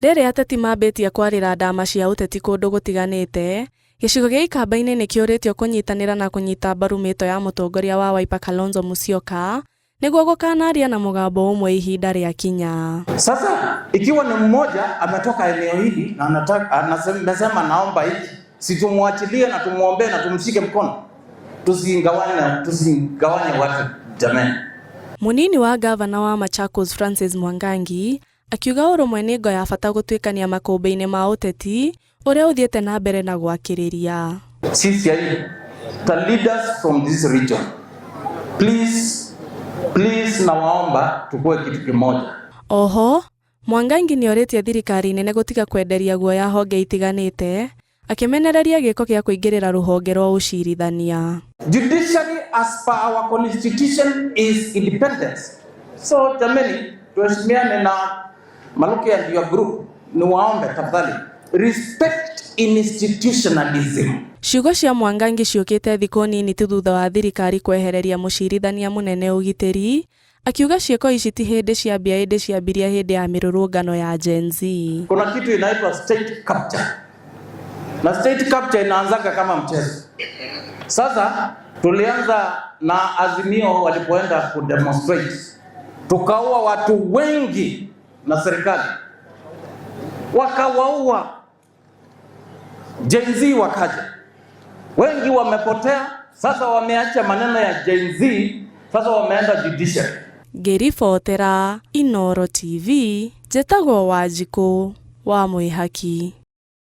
Rĩrĩa ateti mambĩtie kwarĩra ndama cia ũteti kũndũ gũtiganĩte, gĩcigo gĩa Ikamba-inĩ nĩ kĩũrĩtio kũnyitanĩra na kũnyita mbaru mĩto ya mũtongoria wa Wiper Kalonzo Musyoka nĩguo gũkanaria na mũgambo ũmwe ihinda rĩakinya. Sasa ikiwa ni mmoja ametoka eneo hili na anataka anasema naomba hiki, si tumwachilie na tumuombee na tumshike mkono, tusigawane, tusigawanye watu jamani. Mũnini wa ngavana wa Machakos Francis Mwangangi akiuga ũrũmwe nĩ ngo ya bata gũtuĩkania makũmbĩ-inĩ ma ũteti ũrĩa ũthiĩte na mbere na gwakĩrĩria. Sisi the leaders from this region, please, please, nawaomba tukue kitu kimoja. Oho Mwangangi nĩorĩtie thirikari nene gũtiga kwenderia guoya honge itiganĩte akĩmenereria gĩko gĩa kũingĩrĩra rũhonge rwa ũcirithania. Judiciary as per our constitution is independence. So jameni, tuheshimiane na Maluki and your group, niwaombe tafadhali, respect institutionalism. Ciugo cia Mwangangi ciũkĩte thikũ nini tu thutha wa thirikari kwehereria mũcirithania mũnene ũgitĩri akiuga ciĩko ici ti hĩndĩ ciambia ĩndĩ ciambirie hĩndĩ ya mĩrũrũngano ya Gen Z. Kuna kitu inaitwa state capture, na state capture inaanzaga kama mchezo. Sasa tulianza na Azimio walipoenda kudemonstrate, tukaua watu wengi na serikali wakawaua. Gen Z wakaja, wengi wamepotea. Sasa wameacha maneno ya Gen Z, sasa wameenda judiciary. Ngĩribotera Inooro TV, njĩtagwo Wanjikũ wa Mwĩhaki.